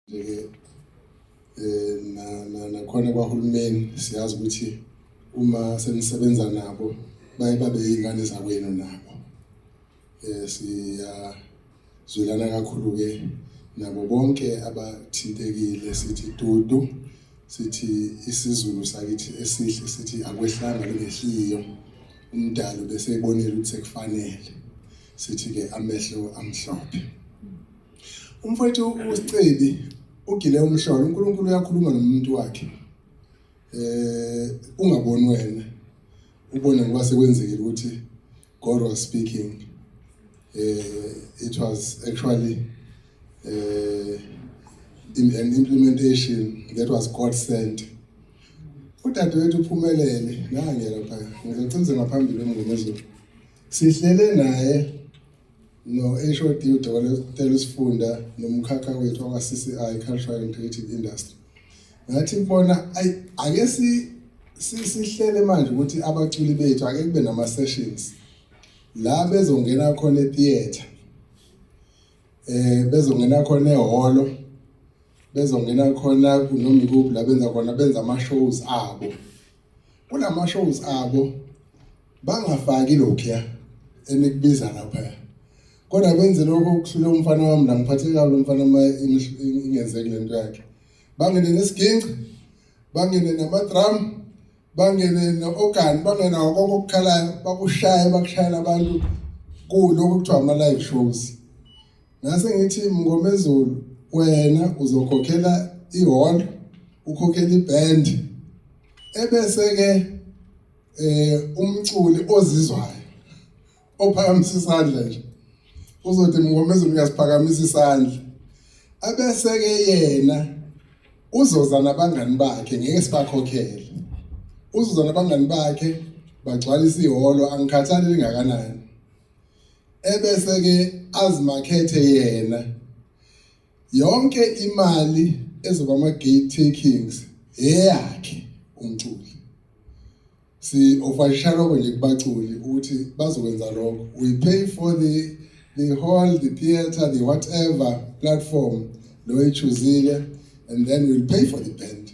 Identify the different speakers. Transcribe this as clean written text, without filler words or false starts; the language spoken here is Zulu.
Speaker 1: Nje-ke nakhona kwahulumeni siyazi ukuthi uma senisebenza nabo baye babe yingane zakwenu nabo. Siyazwelana kakhulu-ke nabo bonke abathintekile, sithi dudu, sithi isiZulu sakithi esihle, sithi akwehlanga lingehliyo, umdalo bese ebonile ukuthi sekufanele. Sithi-ke amehlo amhlophe. Umfowethu uSicebi ugile umhlolo, uNkulunkulu uyakhuluma nomuntu wakhe. Ungaboni wena, ubone ngoba sekwenzekile ukuthi God was speaking. It was actually in an implementation that was God sent. Udadewethu uphumelele nange lapha, ngizociniza ngaphambili eMngomezulu. Sihlele naye no HOD uDokotela Sifunda nomkhakha wethu wakwa CCI, Cultural and Creative Industry. Ngathi kubona, ay, ake si sihlele manje ukuthi abaculi bethu ake kube nama sessions la bezongena khona etheater, bezongena khona ehholo, bezongena khona noma ikuphi la benza khona, benza ama shows abo. Kulama shows abo bangafaki lokhuya enikubiza lapha, kodwa benze lokho okuhlule umfana wami la. Ngiphatheke kabi lo mfana uma ingenzeki lento yakhe. Bangene nesiginci, bangene nama-drum, bangene no-organ, bangene nawo konke okukhalayo, bakushaye, bakushayela abantu kulokhu kuthiwa ama-live shows. Ngase ngithi, Mngomezulu, wena uzokhokhela ihall, ukhokhela iband, ebese ke umculi ozizwayo ophakamisa isandla nje uzothi, "Mngomezulu, ngiyasiphakamisa isandla." Abese ke yena uzoza nabangani bakhe, ngeke sibakhokhele, uzoza nabangani bakhe bagcwalisa ihholo, angikhathali lingakanani, ebese ke azimakhethe yena. Yonke imali ezoba ama gate takings eyakhe umculi. Si offerisha lokho nje kubaculi ukuthi bazokwenza lokho. We pay for the hall, the theater, the whatever platform lo echoosile, and then we'll pay for the band.